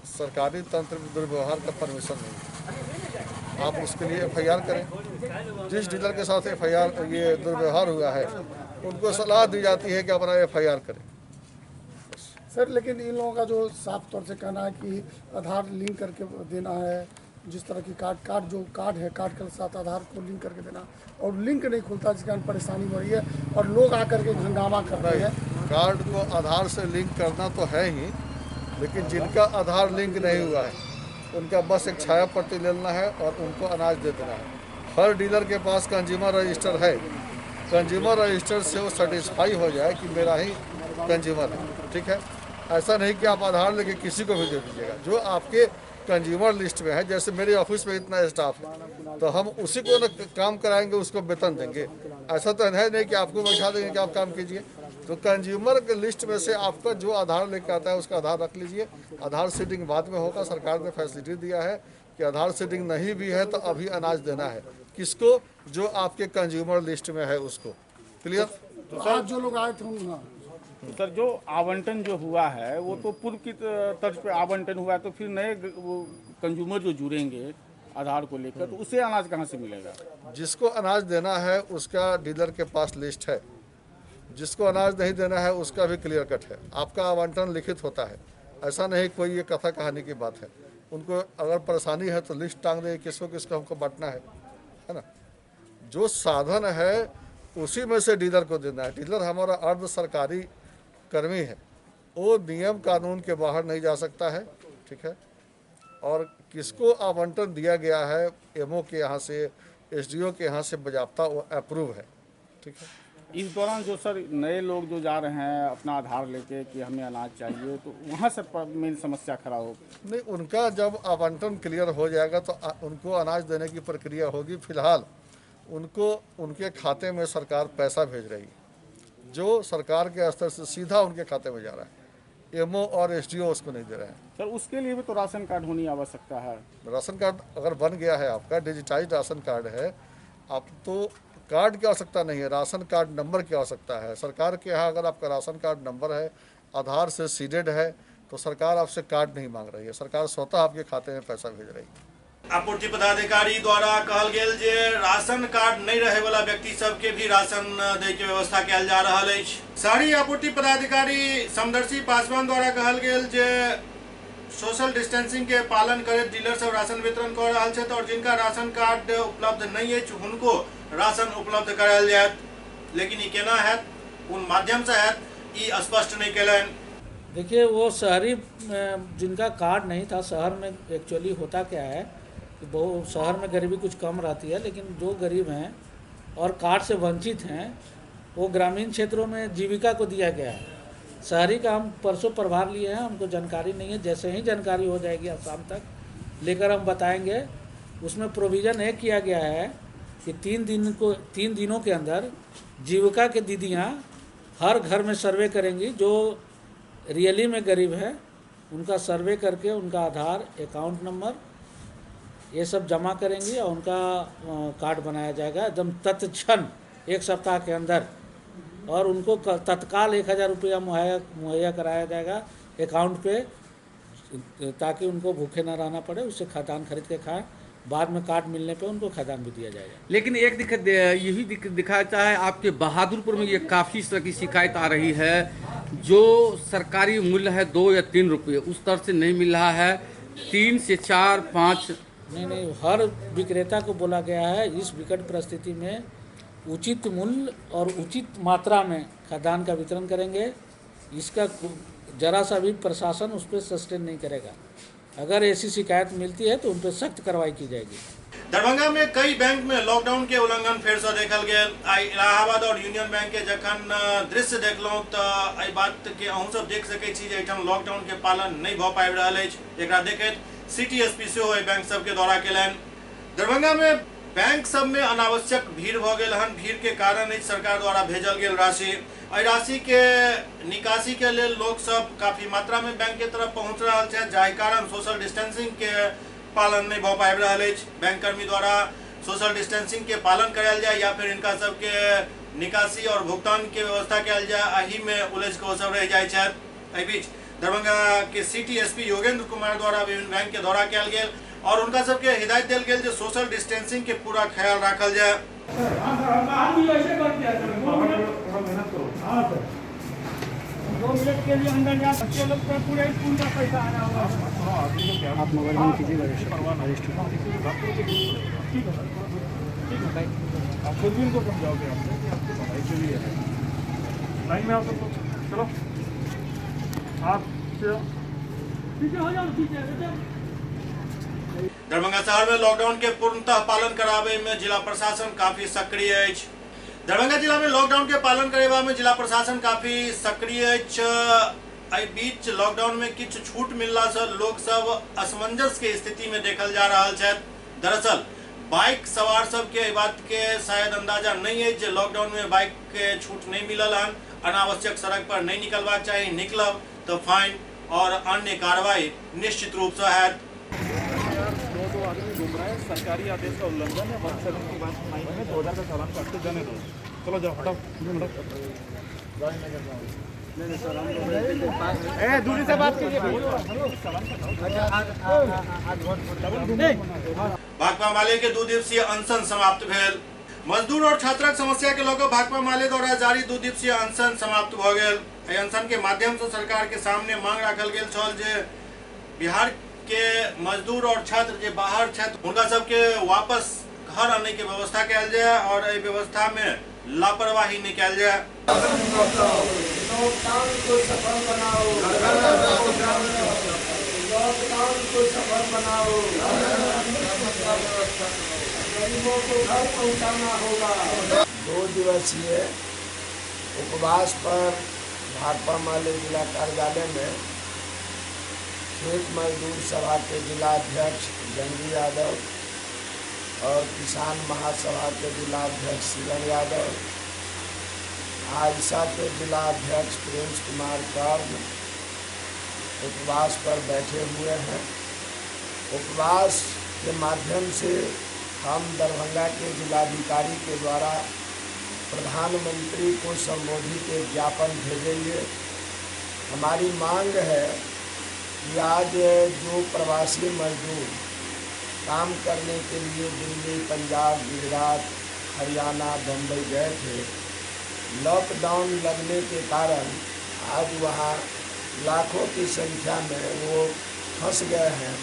सरकारी तंत्र में दुर्व्यवहार का परमिशन नहीं है, आप उसके लिए एफआईआर करें। जिस डीलर के साथ एफआईआर ये दुर्व्यवहार हुआ है उनको सलाह दी जाती है कि अपना एफआईआर करें। सर लेकिन इन लोगों का जो साफ तौर से कहना है कि आधार लिंक करके देना है, जिस तरह की कार्ड जो कार्ड है, कार्ड के साथ आधार को लिंक करके देना, और लिंक नहीं खुलता जिस कारण परेशानी हो रही है और लोग आकर के हंगामा कर रहे हैं। कार्ड को आधार से लिंक करना तो है ही, लेकिन जिनका आधार लिंक नहीं हुआ है उनका बस एक छाया प्रति लेना है और उनको अनाज दे देना है। हर डीलर के पास कंज्यूमर रजिस्टर है, कंज्यूमर रजिस्टर से वो सेटिस्फाई हो जाए कि मेरा ही कंज्यूमर है, ठीक है। ऐसा नहीं कि आप आधार लेके किसी को भी दे दीजिएगा, जो आपके कंज्यूमर लिस्ट में है। जैसे मेरे ऑफिस में इतना स्टाफ है तो हम उसी को ना काम कराएंगे, उसको वेतन देंगे। ऐसा तो है नहीं कि आपको बैठा देंगे कि आप काम कीजिए। तो कंज्यूमर के लिस्ट में से आपका जो आधार लेके आता है उसका आधार रख लीजिए। आधार सीडिंग बाद में होगा, सरकार ने फैसिलिटी दिया है कि आधार सीडिंग नहीं भी है तो अभी अनाज देना है। किसको? जो आपके कंज्यूमर लिस्ट में है उसको। क्लियर? तो आज जो लोग आए थे उन सर जो आवंटन जो हुआ है वो तो पूर्व की तर्ज पे आवंटन हुआ है, तो फिर नए कंज्यूमर जो जुड़ेंगे आधार को लेकर तो उसे अनाज कहाँ से मिलेगा? जिसको अनाज देना है उसका डीलर के पास लिस्ट है, जिसको अनाज नहीं देना है उसका भी क्लियर कट है। आपका आवंटन लिखित होता है, ऐसा नहीं कोई ये कथा कहानी की बात है। उनको अगर परेशानी है तो लिस्ट टांग दें किसको किसको हमको बांटना है ना। जो साधन है उसी में से डीलर को देना है। डीलर हमारा अर्ध सरकारी कर्मी है, वो नियम कानून के बाहर नहीं जा सकता है, ठीक है। और किसको आवंटन दिया गया है एमओ के यहाँ से, एसडीओ के यहाँ से बजाबता वो अप्रूव है, ठीक है। इस दौरान जो सर नए लोग जो जा रहे हैं अपना आधार लेके कि हमें अनाज चाहिए, तो वहाँ से मेन समस्या खड़ा हो गई। नहीं, उनका जब आवंटन क्लियर हो जाएगा तो उनको अनाज देने की प्रक्रिया होगी। फिलहाल उनको उनके खाते में सरकार पैसा भेज रही है, जो सरकार के स्तर से सीधा उनके खाते में जा रहा है। एमओ और एसडीओ उसको नहीं दे रहे हैं। सर उसके लिए भी तो राशन कार्ड होनी आवश्यकता है। राशन कार्ड अगर बन गया है आपका, डिजिटाइज राशन कार्ड है आप, तो कार्ड की आवश्यकता नहीं है, राशन कार्ड नंबर की आवश्यकता है। सरकार के यहाँ अगर आपका राशन कार्ड नंबर है, आधार से सीडेड है, तो सरकार आपसे कार्ड नहीं मांग रही है, सरकार स्वतः आपके खाते में पैसा भेज रही है। आपूर्ति पदाधिकारी द्वारा कहल गेल जे राशन कार्ड नहीं रहे वाला व्यक्ति सबके भी राशन दै के व्यवस्था कयल जा रहल अछि। शहरी आपूर्ति पदाधिकारी समदर्शी पासवान द्वारा कहल गेल जे सोशल डिस्टेंसिंग के पालन करैत डीलर सब राशन वितरण कर रहल छथि और जिनका राशन कार्ड उपलब्ध नहीं अछि हुनको राशन उपलब्ध करायल जायत, लेकिन ई केना हैत, कोन माध्यम से हैत, ई स्पष्ट नहीं कयलनि। देखिए, वो शहरी जिनका कार्ड नहीं था, शहर में एक्चुअली होता क्या है कि बहुत शहर में गरीबी कुछ कम रहती है, लेकिन जो गरीब हैं और कार्ड से वंचित हैं वो ग्रामीण क्षेत्रों में जीविका को दिया गया है। शहरी का हम परसों प्रभार लिए हैं, हमको जानकारी नहीं है। जैसे ही जानकारी हो जाएगी अब शाम तक लेकर हम बताएंगे। उसमें प्रोविज़न ये किया गया है कि 3 दिनों के अंदर जीविका के दीदियाँ हर घर में सर्वे करेंगी, जो रियली में गरीब है उनका सर्वे करके उनका आधार, अकाउंट नंबर ये सब जमा करेंगी और उनका कार्ड बनाया जाएगा एकदम तत्क्षण 1 सप्ताह के अंदर, और उनको तत्काल 1000 रुपया मुहैया कराया जाएगा अकाउंट पे, ताकि उनको भूखे ना रहना पड़े, उससे खाद्यान्न खरीद के खाएं। बाद में कार्ड मिलने पे उनको खाद्यान्न भी दिया जाएगा। लेकिन एक दिक्कत यही दिखाता है, आपके बहादुरपुर में ये काफ़ी इस तरह की शिकायत आ रही है, जो सरकारी मूल्य है 2 या 3 रुपये उस तरह से नहीं मिल रहा है, 3 से 4 5। नहीं, हर विक्रेता को बोला गया है इस विकट परिस्थिति में उचित मूल्य और उचित मात्रा में खाद्यान्न का वितरण करेंगे। इसका जरा सा भी प्रशासन उस पर सस्टेन नहीं करेगा। अगर ऐसी शिकायत मिलती है तो उन पर सख्त कार्रवाई की जाएगी। दरभंगा में कई बैंक में लॉकडाउन के उल्लंघन फेर से देखल गेल। आइ इलाहाबाद और यूनियन बैंक के जखन दृश्य देखलहुँ तो एहि बात के अहूँ सब देख सकै छी जे एहिठाम लॉकडाउन के पालन नहीं भऽ पाबि रहल अछि। एकरा देखैत सिटी एसपी सेहो एहि बैंक सबके दौरा केलनि। दरभंगा में बैंक सब में अनावश्यक भीड़ भऽ गेल हन। भीड़ के कारण अछि सरकार द्वारा भेजल गेल राशि। एहि राशि के निकासी के लेल लोग सब काफी मात्रा में बैंक के तरफ पहुंच रहल छथि, जाहि कारण सोशल डिस्टेंसिंग के पालन नहीं भऽ पाबि रहल अछि। बैंक कर्मी द्वारा सोशल डिस्टेंसिंग के पालन करायल जाय या फिर इनका सबके निकासी और भुगतान के व्यवस्था कयल जाय, एहि में उलझि कऽ ओ सब रहि जाइ छथि। एहि बीच दरभंगा के सिटी एसपी योगेंद्र कुमार द्वारा विभिन्न बैंक के दौरा कयल गेल और उनका सबके हिदायत देल गेल जे सोशल डिस्टेंसिंग के पूरा ख्याल राखल जाय। दो मिनट के लिए अंदर जा बच्चे लोग का पूरा स्कूल का पैसा आया होगा। आप मोबाइल में कीजिएगा। ठीक है, ठीक है, आप खुद भी इनको समझाओगे आपको पढ़ाई के लिए लाइन में आओ सबको। चलो आप पीछे हो जाओ, पीछे। दरभंगा शहर में लॉकडाउन के पूर्णतः पालन करावे में जिला प्रशासन काफी सक्रिय अछि। दरभंगा जिला में लॉकडाउन के पालन करेबा में जिला प्रशासन काफी सक्रिय अछि। एहि बीच लॉकडाउन में किछु छूट मिलला से लोग सब असमंजस के स्थिति में देखल जा रहल छथि। दरअसल बाइक सवार सबके एहि बात के शायद अंदाजा नहीं है जे लॉकडाउन में बाइक के छूट नहीं मिलल हन, अनावश्यक सड़क पर नहीं निकलबाक चाही, निकलब तो फाइन और अन्य कार्रवाई निश्चित रूप से हैत। दो आदमी घूम रहा है, सरकारी आदेश का उल्लंघन है। 171 में 2000 का चालान काटते जाने दो। चलो जाओ, हटाओ। दूरी से बात कीजिए। भाकपा माले के 2 दिवसीय अनशन समाप्त भेल। मजदूर और छात्रक समस्या के लऽ कऽ भाकपा माले द्वारा जारी 2 दिवसीय अनशन समाप्त भऽ गेल। एहि अनशन के माध्यम से सरकार के सामने मांग राखल गेल छल जे बिहार के मजदूर और छात्र जे बाहर छथि हुनका सबके वापस घर आने के व्यवस्था कयल जाय और एहि व्यवस्था में लापरवाही नहीं कयल जाय। लॉकडाउन को सफल बनाओ, लॉकडाउन को सफल बनाओ, गरीबों को घर पहुंचाना होगा। 2 दिवसीय उपवास पर भाकपा माले जिला कार्यालय में खेत मजदूर सभा के जिला अध्यक्ष जंगी यादव और किसान महासभा के जिला अध्यक्ष शिवन यादव, आयशा के जिला अध्यक्ष प्रिंस कुमार कर्ण उपवास पर बैठे हुए हैं। उपवास के माध्यम से हम दरभंगा के जिलाधिकारी के द्वारा प्रधानमंत्री को संबोधित एक ज्ञापन भेजेंगे। हमारी मांग है कि आज जो प्रवासी मजदूर काम करने के लिए दिल्ली, पंजाब, गुजरात, हरियाणा, बम्बई गए थे। लॉकडाउन लगने के कारण आज वहाँ लाखों की संख्या में वो फंस गए हैं।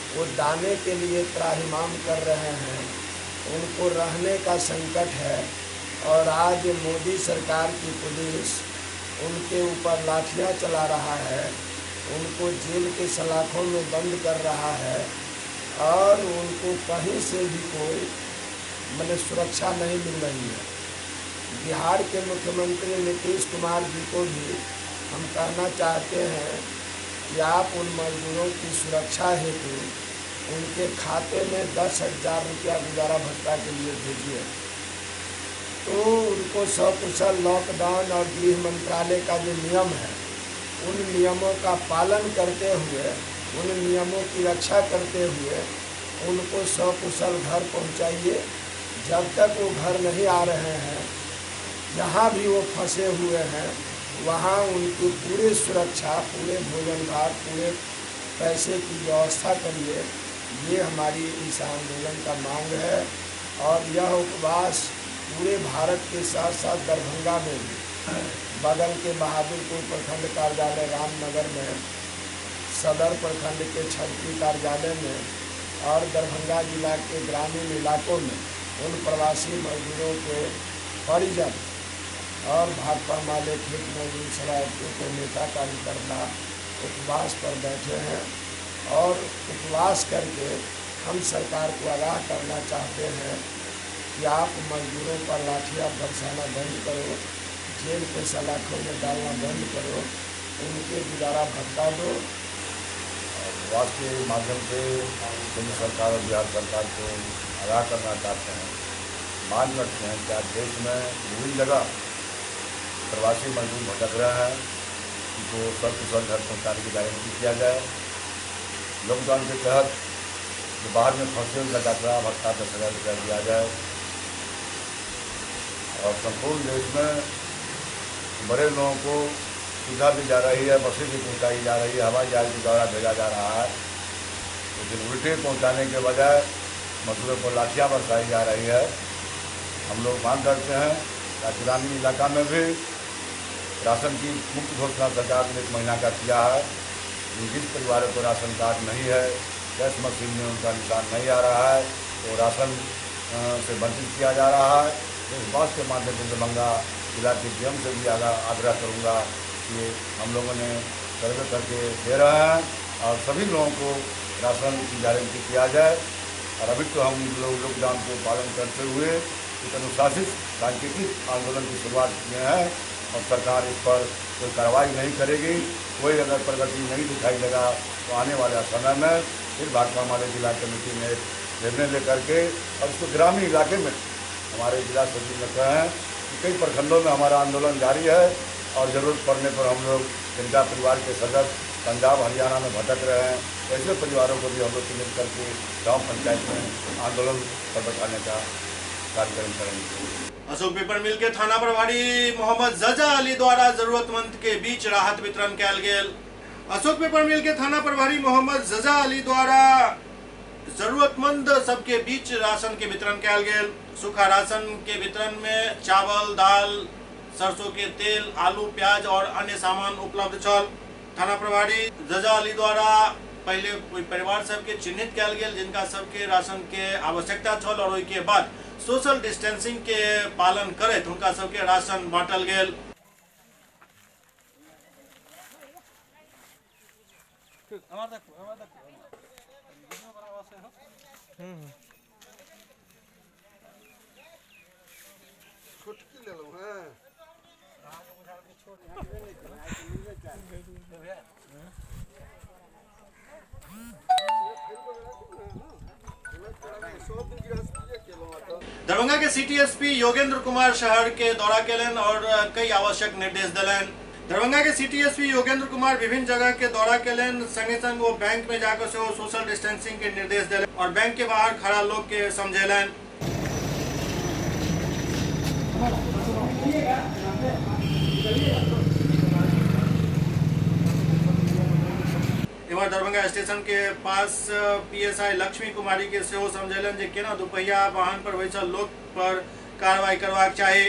वो दाने के लिए त्राहिमाम कर रहे हैं, उनको रहने का संकट है और आज मोदी सरकार की पुलिस उनके ऊपर लाठियाँ चला रहा है, उनको जेल के सलाखों में बंद कर रहा है और उनको कहीं से भी कोई मतलब सुरक्षा नहीं मिल रही है। बिहार के मुख्यमंत्री नीतीश कुमार जी को भी हम कहना चाहते हैं कि आप उन मजदूरों की सुरक्षा हेतु उनके खाते में 10,000 रुपया गुजारा भत्ता के लिए भेजिए, तो उनको सकुशल लॉकडाउन और गृह मंत्रालय का जो नियम है उन नियमों का पालन करते हुए, उन नियमों की रक्षा करते हुए उनको सकुशल घर पहुंचाइए। जब तक वो घर नहीं आ रहे हैं, जहाँ भी वो फंसे हुए हैं वहाँ उनकी पूरी सुरक्षा, पूरे भोजन भात, पूरे पैसे की व्यवस्था करिए। ये हमारी इस आंदोलन का मांग है और यह उपवास पूरे भारत के साथ साथ दरभंगा में भी, बगल के बहादुरपुर प्रखंड कार्यालय रामनगर में, सदर प्रखंड के छतरी कार्यालय में और दरभंगा जिला के ग्रामीण इलाकों में उन प्रवासी मजदूरों के परिजन और भाकपा माले खेत मजदूर सभा के नेता कार्यकर्ता उपवास पर बैठे हैं और उपवास करके हम सरकार को आगाह करना चाहते हैं कि आप मजदूरों पर लाठियाँ बरसाना बंद करो, जेल के सलाखों में डालना बंद करो, उनके गुजारा भत्ता दो। उपवास के माध्यम से केंद्र सरकार और बिहार सरकार को आगाह करना चाहते हैं, मांग करते हैं कि आज देश में विभिन्न जगह प्रवासी मजदूर भटक रहे हैं, उनको सकुशल घर पहुँचाने की गारंटी किया जाए। लॉकडाउन के तहत जो बाहर में फंसे उनका यात्रा भत्ता 10,000 रुपया दिया जाए और संपूर्ण देश में बड़े लोगों को सुविधा दी जा रही है, बसें भी पहुँचाई जा रही है, हवाई जहाज के द्वारा भेजा जा रहा है, लेकिन उल्टे पहुँचाने के बजाय मजदूरों को लाठियाँ बरसाई जा रही है। हम लोग मांग करते हैं कि ग्रामीण इलाका में भी राशन की मुफ्त घोषणा सरकार ने 1 महीना का किया है। जिस परिवारों को राशन कार्ड नहीं है, कैश मशीन में उनका निशान नहीं आ रहा है, तो राशन से वंचित किया जा रहा है। इस बात के माध्यम से दरभंगा जिला के डीएम से भी आग्रह करूँगा कि हम लोगों ने सर्वे करके दे रहे हैं और सभी लोगों को राशन की गारंटी किया जाए। और अभी तो हम लोग लॉकडाउन को पालन करते हुए एक अनुशासित सांकेतिक आंदोलन की शुरुआत किए हैं और सरकार इस पर कोई कार्रवाई नहीं करेगी। कोई अगर प्रगति नहीं दिखाई देगा तो आने वाले समय में फिर भाकपा माले जिला कमेटी में निर्णय लेकर के और उसको ग्रामीण इलाके में हमारे जिला सचिव ने कहे हैं कि कई प्रखंडों में हमारा आंदोलन जारी है और ज़रूरत पड़ने पर हम लोग जिनका परिवार के सदस्य पंजाब हरियाणा में भटक रहे हैं, ऐसे परिवारों को भी हम लोग चिन्हित करके गाँव पंचायत में आंदोलन पर बैठाने का कार्यक्रम करेंगे। अशोक पेपर मिल के थाना प्रभारी मोहम्मद जजा अली द्वारा जरूरतमंद के बीच राहत वितरण कयल गेल। अशोक पेपर मिल के थाना प्रभारी मोहम्मद जजा अली द्वारा जरूरतमंद सबके बीच राशन के वितरण कयल गेल। सूखा राशन के वितरण में चावल, दाल, सरसों के तेल, आलू, प्याज और अन्य सामान उपलब्ध छल। थाना प्रभारी जजा अली द्वारा पहले परिवार सबके चिन्हित कयल गेल जिनका सबके राशन के आवश्यकता छल और ओहिके बाद सोशल डिस्टेंसिंग के पालन करैत हुनका सबके राशन बांटल गेल। दरभंगा के सिटी एसपी योगेंद्र कुमार शहर के दौरा केलन और कई आवश्यक निर्देश दिलन। दरभंगा के सिटी एसपी योगेंद्र कुमार विभिन्न जगह के दौरा केलन, संगे संग वो बैंक में जाकर से वो सोशल डिस्टेंसिंग के निर्देश दिलन और बैंक के बाहर खड़ा लोग के समझेलन। इम्हर दरभंगा स्टेशन के पास पीएसआई लक्ष्मी कुमारी के सेहो समझेलनि जे केना दुपहिया वाहन पर बैसल लोक पर कार्रवाई करबाक चाही।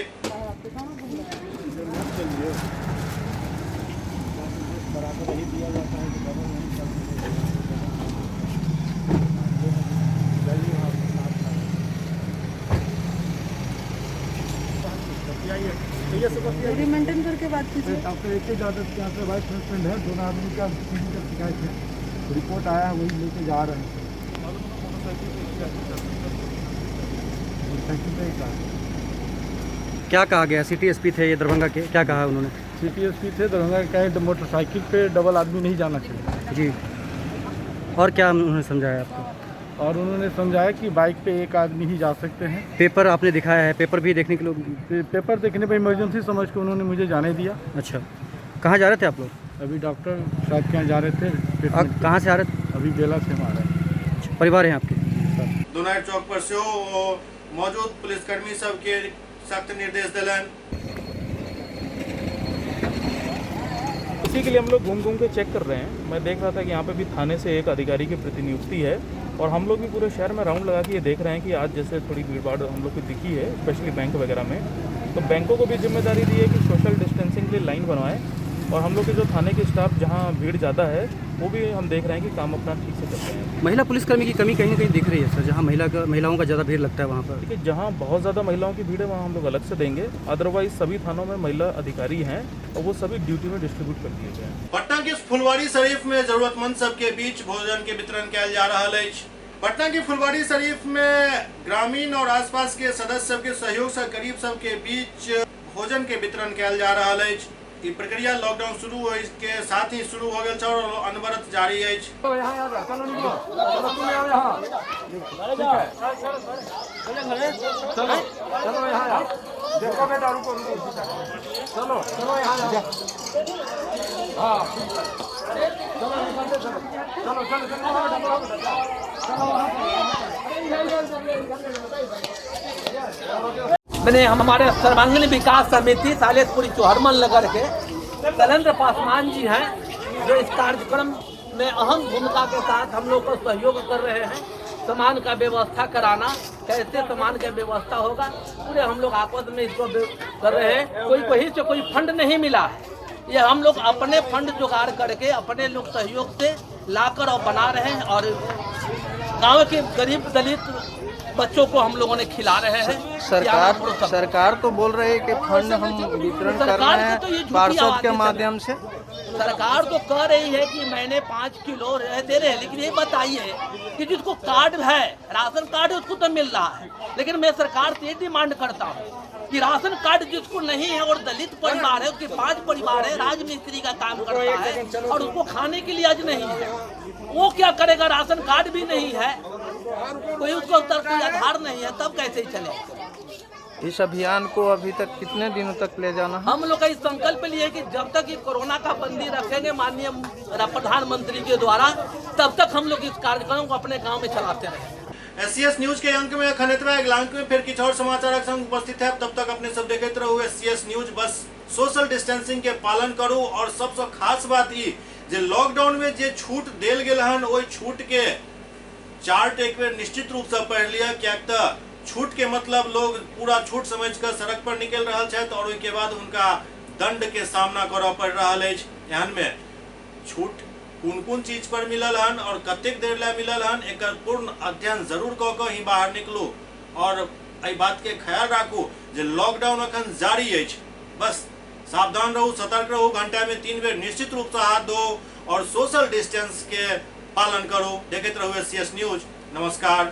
दूरी मेंटेन करके बात कीजिए। आपका एक ही ज़्यादा यहाँ पे वाइफ हस्बैंड है, दोनों आदमी का चीनी का शिकायत है, रिपोर्ट आया है वही लेके जा रहे हैं। मोटरसाइकिल पे एक क्या कहा गया? सिटी एसपी थे ये दरभंगा के, क्या कहा उन्होंने? सिटी एसपी थे दरभंगा के, कहें मोटरसाइकिल पे डबल आदमी नहीं जाना चाहिए। जी, और क्या उन्होंने समझाया आपको? और उन्होंने समझाया कि बाइक पे एक आदमी ही जा सकते हैं। पेपर आपने दिखाया है, पेपर भी देखने के लोग, पेपर देखने पे इमरजेंसी समझ के उन्होंने मुझे जाने दिया। अच्छा, कहाँ जा रहे थे आप लोग? अभी डॉक्टर साहब के यहाँ जा रहे थे। कहाँ से आ रहे थे? अभी बेला से हम आ रहे हैं। अच्छा, परिवार है आपके? दोनार चौक पर सेहो मौजूद पुलिसकर्मी सबके सख्त निर्देश दिलन। इसी के लिए हम लोग घूम घूम के चेक कर रहे हैं। मैं देख रहा था कि यहाँ पे भी थाने से एक अधिकारी की प्रतिनियुक्ति है और हम लोग भी पूरे शहर में राउंड लगा के ये देख रहे हैं कि आज जैसे थोड़ी भीड़ भाड़ हम लोग को दिखी है, स्पेशली बैंक वगैरह में, तो बैंकों को भी जिम्मेदारी दी है कि सोशल डिस्टेंसिंग के लिए लाइन बनवाएं और हम लोग के जो थाने के स्टाफ जहाँ भीड़ ज़्यादा है वो भी हम देख रहे हैं कि काम अपना ठीक से कर रहे हैं। महिला पुलिसकर्मी की कमी कहीं ना कहीं दिख रही है सर, जहाँ महिलाओं का ज़्यादा भीड़ लगता है वहाँ पर। देखिए, जहाँ बहुत ज़्यादा महिलाओं की भीड़ है वहाँ हम लोग अलग से देंगे, अदरवाइज सभी थानों में महिला अधिकारी हैं और वो सभी ड्यूटी में डिस्ट्रीब्यूट कर दिए गए हैं। पटना के फुलवारी शरीफ में जरूरतमंद सबके बीच भोजन के वितरण किया जा रहा है। पटना के फुलवारी शरीफ में ग्रामीण और आसपास के सदस्य सबके सहयोग से गरीब सबके बीच भोजन के वितरण किया जा रहा है। ई प्रक्रिया लॉकडाउन शुरू हो के साथ ही शुरू हो गया और अनवरत जारी है। मैंने हमारे सर्वांगीण विकास समिति सालेसपुरी चौहरमल नगर के शैलेंद्र पासवान जी हैं, जो इस कार्यक्रम में अहम भूमिका के साथ हम लोग को सहयोग कर रहे हैं। सामान का व्यवस्था कराना, कैसे सामान का व्यवस्था होगा, पूरे हम लोग आपस में इसको कर रहे हैं। कोई कहीं से कोई फंड नहीं मिला है, ये हम लोग अपने फंड जुगाड़ करके अपने लोग सहयोग से लाकर और बना रहे हैं और गाँव के गरीब दलित बच्चों को हम लोगों ने खिला रहे हैं। सरकार तो बोल रही है कि फंड हम वितरण कर रहे हैं तो पार्षद के माध्यम से। सरकार तो कह रही है कि मैंने 5 किलो दे रहे हैं, लेकिन ये बताइए कि जिसको कार्ड है, राशन कार्ड है, उसको तो मिल रहा है, लेकिन मैं सरकार से ये डिमांड करता हूँ कि राशन कार्ड जिसको नहीं है और दलित परिवार है, उसके 5 परिवार है, राजमिस्त्री का काम करता है और उसको खाने के लिए आज नहीं है, वो क्या करेगा? राशन कार्ड भी नहीं है, कोई उसको कोई आधार नहीं है, तब कैसे चले? इस अभियान को अभी तक कितने दिनों तक ले जाना है? हम लोग का इस संकल्प लिए कि जब तक ये कोरोना का बंदी रखेंगे माननीय प्रधानमंत्री के द्वारा, तब तक हम लोग इस कार्यक्रम को अपने गांव में चलाते रहेंगे। एससीएस न्यूज के अंक में अखन एतबा, अगला अंक में फिर किछु और समाचारक संग उपस्थित है। तब तक अपने सब देखते रहू एससीएस न्यूज। बस सोशल डिस्टेंसिंग के पालन करू और सबसे खास बात ई जे लॉकडाउन में जे छूट देल गेल हन ओहि छूट के चार्ट एक बेर निश्चित रूप से पढ़ लिया, कियाक त छूट के मतलब लोग पूरा छूट समझ कर सड़क पर निकल रहा छथि और ओहिके बाद उनका दंड के सामना करऽ पड़ि रहल अछि। एहन में छूट कोन कोन चीज पर मिलल हन और कतेक देर ला मिलल हन, एकर पूर्ण अध्ययन जरूर कऽ कऽ ही बाहर निकलू और एहि बात के ख्याल राखू जे लॉकडाउन अखन जारी अछि। बस सावधान रहू, सतर्क रहू, घंटा में 3 बेर निश्चित रूप से हाथ धो और सोशल डिस्टेंस के पालन करू। देखैत रहू एससीएस न्यूज। नमस्कार।